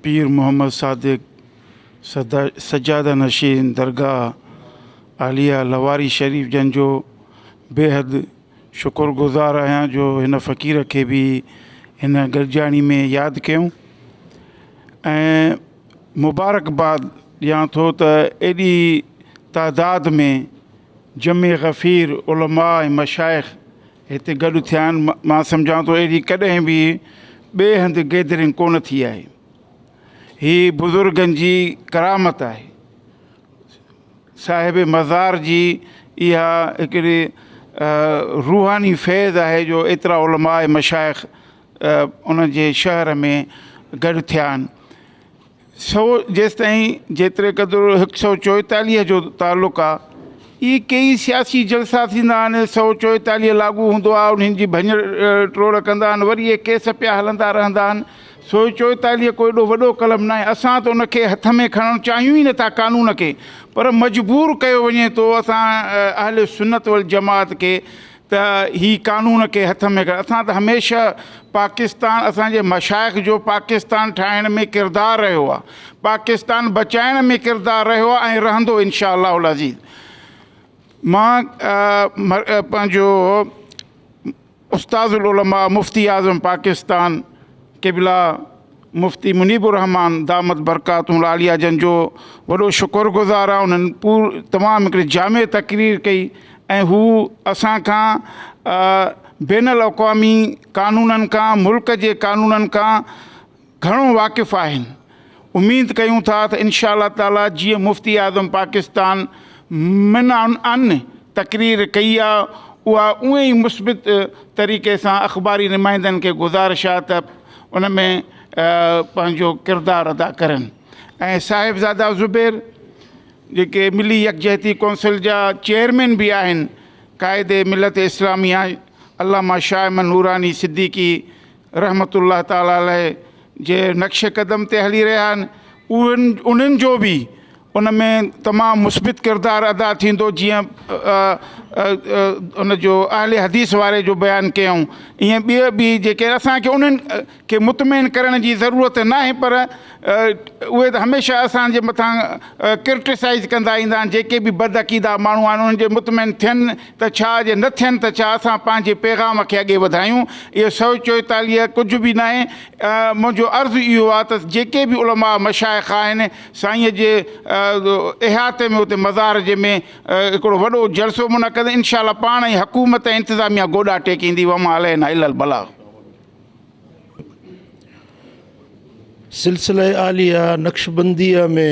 پير محمد صادق سجاده نشين درگاهه عاليه لواري شريف جن جو بيحد شڪر گذار آهيان جو هن فقير کي به هن گڏجاڻي ۾ ياد ڪيون ۽ مبارڪباد ڏيان ٿو ته ايڏي تعداد ۾ جمع غفير علماء ۽ مشائخ هتي گڏ ٿيا آهن. مان سمجهان ٿو اهڙي ڪڏهن به ٻئي هنڌ گيدرنگ ڪونه ٿي آهي. هي بزرگن جي ڪرامت آهي. صاحب مزار جي اها هڪڙي روحاني فيض آهي جو ايترا علماء مشائخ ان جي شهر ۾ گڏ ٿيا آهن. سو جيستائين جيتري قدر هڪ سئو چوئيتاليهه جو تعلق آ، اهي ڪيئي سياسي جلسا ٿيندا آهن، سئو چوئيتاليهه لاڳو هوندو آ، انهن جي ڀڃ ٽوڙ ڪندا آهن، وري اهي ڪيس پيا هلندا رهندا آهن. سئو چوئيتاليهه ڪو ايڏو وڏو قلم ناهي، اسان ته ان کي هٿ ۾ کڻڻ چاهيون ئي نٿا قانون کي، پر مجبور ڪيو وڃي ٿو اسان اهل سنت والجماعت کي ته هي قانون کي هٿ ۾ کڻ اسان ته هميشه پاڪستان اسان جي مشائخ جو پاڪستان ٺاهڻ ۾ ڪردار رهيو آهي پاڪستان بچائڻ ۾ ڪردار رهيو آهي ۽ رهندو انشاء الله العزيز مان پنهنجو استاد العلماء مفتي اعظم پاڪستان قبلا مفتي منيب الرحمان دامت برڪاتهم العاليه جن جو وڏو شڪر گذار آهيان انهن پور تمام هڪڙي جامع تقرير ڪئي ۽ هو اسان کان بين الاقوامي قانونن کان ملڪ جي قانونن کان گهڻو واقف آهن اميد ڪيون ٿا ته انشاء الله تعالي جيئن مفتي اعظم پاڪستان من ان تقرير ڪئي آ اها اونئي ئي مثبت طريقي سان اخباري نمائندن کي گذارش آ ته ان ۾ پنهنجو ڪردار ادا ڪرن ۽ صاحبزاده زبير جيڪي ملي يڪجهتي ڪونسل جا چيئرمين به آهن قائد ملت اسلاميه علامه شاهه احمد نوراني صديقي رحمة الله تعالٰي عليه جي نقش قدم تي هلي رهيا آهن انهن جو به ان ۾ تمام مثبت ڪردار ادا ٿيندو جيئن ان جو اهل حديث واري جو بيان ڪيائون ائين ٻي به جيڪي اسان کي انهن کي مطمئن ڪرڻ جي ضرورت ناهي پر اهي ته هميشه اسان جي مٿان ڪرٽيسائز ڪندا ايندا آهن جيڪي به بد عقيدا ماڻهو آهن انهن جي مطمئن ٿين ته ڇا جي نه ٿين ته ڇا اسان پنهنجي پيغام کي اڳي وڌايون اهو 144 ڪجهه به ناهي منهنجو عرض اهو آهي ته جيڪي به علماء مشائخ آهن سائينء جي احاطي ۾ اتي مزار جي ۾ هڪڙو وڏو جلسو منعقد انشاء الله پاڻ ۽ حڪومت ۽ انتظاميا گوڏا ٽيڪيندي وما علينا الا البلاغ. سلسله عاليه نقشبنديه ۾